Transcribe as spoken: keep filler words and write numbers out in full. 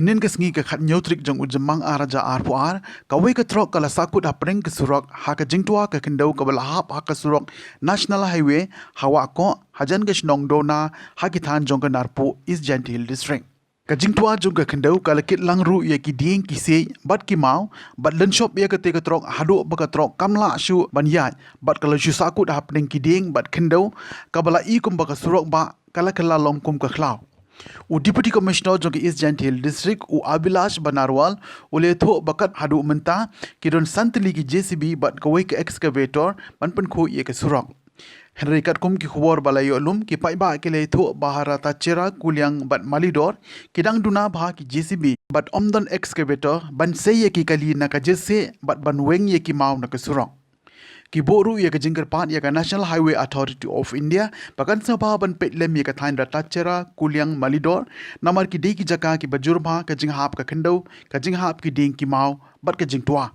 Hynnin ka sngi ka khathynñiew tarik jong u Jymmang ar hajar arphew ar, kawei ka trok ka la sahkut hapdeng ka surok ha ka jingtwa ka khyndew kaba la hap ha ka surok National Highway ha Wahkoh hajan ka shnong Dona ha ki thaiñ jong ka Narpuh, East Jaintia Hills District. Ka jingtwa jong ka khyndew ka la kit lang ruh ïa ki dieng, ki siej bad ki maw, bad lynshop ïa kata ka trok haduh ba ka trok kam lah shuh ban ïaid bad ka la shu sahkut hapdeng ki dieng bad khyndew, kaba la i kumba ka surok bah ka la kylla long kum ka khlaw. U Deputy Commissioner jong ka East Jaintia Hills District, u Abhilash Banerwal, u la ïathuh ba kat haduh mynta ki don san tylli ki J C B bad kawei ka excavator ban pynkhuid ïa ka surok. Hynrei katkum ki khubor ba la ïoh lum, ki paidbah ki la ïathuh ba ha Ratacherra, Kuliang bad Malidor ki dang duna bha ki J C B bad ym don excavator ban sei ïa ki kali na ka jingsiej bad ban weng ïa ki maw na ka surok. Ki buh ruh ïa ka jingkyrpad ïa ka National Highway Authority of India ba kan sngewbha ban peit lem ïa ka thaiñ Ratacherra, Kuliang, Malidor, namar ki dei ki jaka kiba jur bha ka jinghap ka khyndew, ka jinghap ki dieng, ki maw bad ka jingtwa.